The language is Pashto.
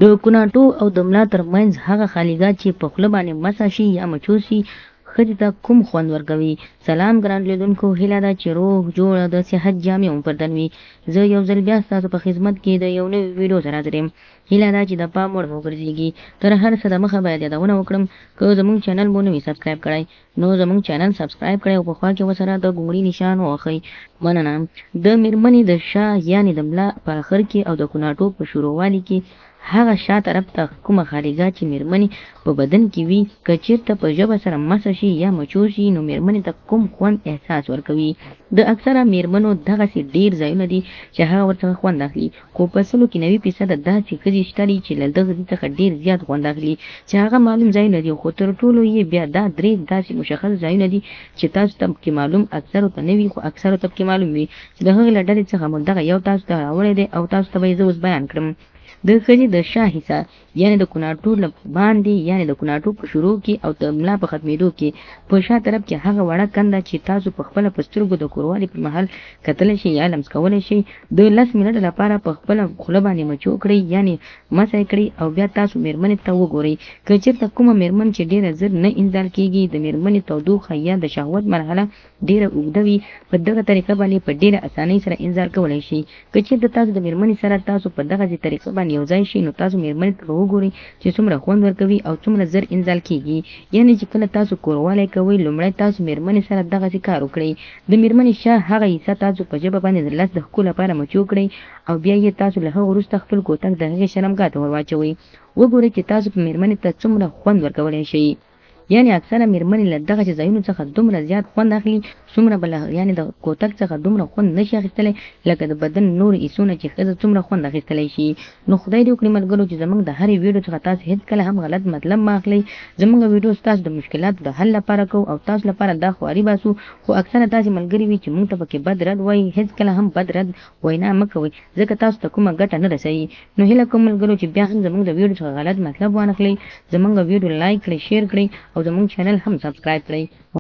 د کوناټو او د ملا تر منځ هغه خالیګاه چې په خوله باندې مسح شي یا مچو شي ښځې ته کوم خوند ورکوي؟ سلام ګران لیدونکو، هیله ده چې روغ جوړ او د صحت جامې مو پر تن وي. زه یو ځل بیا ستاسو په خدمت کې د یو نوي ویډیو سره حاضر یم. هیله ده چې د پام وړ مو وګرځیږي. تر هر څه د مخه باید یادونه وکړم، که زموږ چینل مو نه وي سبسکرایب کړی نو زموږ چینل سبسکرایب کړئ او په خوا کې ورسره د ګونګړي نشان ووهئ. مننه. د میرمنې د شا یعنې د ملا په اخر کې او د کوناټو په شروعوالي کې هغه شا طرف ته کومه خالیګاه چې میرمنې په بدن کې وي، که چیرته په ژبه سره مسح شي یا مچو شي نو میرمنې ته کوم خوند احساس ورکوي. د اکثره میرمنو دغسې ډیر ځایونه دي چې هغه ورڅخه خوند اخلي، خو په سلو کې 90 فیصده داسې ښځې شته دي چې له دغه ځي څخه ډیر زیات خوند اخلي چې هغه معلوم ځایونه دي، خو تر ټولو یې بیا دا درې داسې مشخص ځایونه دي چې تاسو ته پکې معلوم، اکثرو ته نه وي خو اکثرو ته پکې معلوم وي چې د هغې له ډلې څخه مو دغه یو تاسو ته راوړی دی او تاسو ته به یې زه اوس بیان کړم. د ښځې د شا حصه یعنې د کوناټو له باندې یعنې د کوناټو په شروع کې او د ملا په ختمېدو کې په شا طرف کې هغه وړه کنده چې تاسو په خپله په سترګو د کوروالي پر مهال کتلی شئ یا لمس کولی شئ، د 10 منټه لپاره په خپله خوله باندې مچو کړئ یعنې مسح یې کړئ او بیا تاسو مېرمنې ته وګورئ. که چېرته کومه مېرمن چې ډېره زر نه انزال کېږي، د مېرمنې تودوخه یا د شهوت مرحله ډېره اوږده وي، په دغه طریقه باندې په ډېره اسانۍ سره انزال کولی شئ. که چېرته تاسو د مېرمنې سره تاسو په دغسې طریقه باندې یو ځای شئ نو تاسو مېرمنې ته به وګورئ چې څومره خوند ورکوي او څومره زر انزال کېږي. یعنې چې کله تاسو کوروالی کوئ لومړی تاسو مېرمنې سره دغسې کار وکړئ. د مېرمنې شا هغه حصه تاسو په ژبه باندې د 10 دقیقو لپاره مچو کړئ او بیا یې تاسو له هغه وروسته خپل کوتک د هغې شرمګاه ته ورواچوئ. وګورئ چې تاسو په مېرمنې ته څومره خوند ورکولی شئ. یعنې اکثره میرمنې له دغسې ځایونو څخه دومره زیات خوند اخلي څومره به له یعنې د کوتک څخه دومره خوند نشي اخیستلی لکه د بدن نورو حصو نه چې ښځه څومره خوند اخیستلی شي. نو خدای دې وکړي ملګرو چې زموږ د هرې ویډیو څخه تاسو هیڅکله هم غلط مطلب مه اخلئ. زموږ ویډیو ستاسو د مشکلاتو د حل لپاره کوو او تاسو لپاره دا خواري باسو، خو اکثره داسې ملګري وي چې موږ ته پکې بد رد وایي. هیڅکله هم بد رد وینا مه کوئ ځکه تاسو ته کومه ګټه نه رسوي. نو هیله کوم ملګرو چې بیا هم زموږ د ویډیو څخه غلط مطلب وانخلئ. زموږ ویډیو لایک کړئ، شیر کړئ او زموږ چینل هم سبسکرایب کړئ.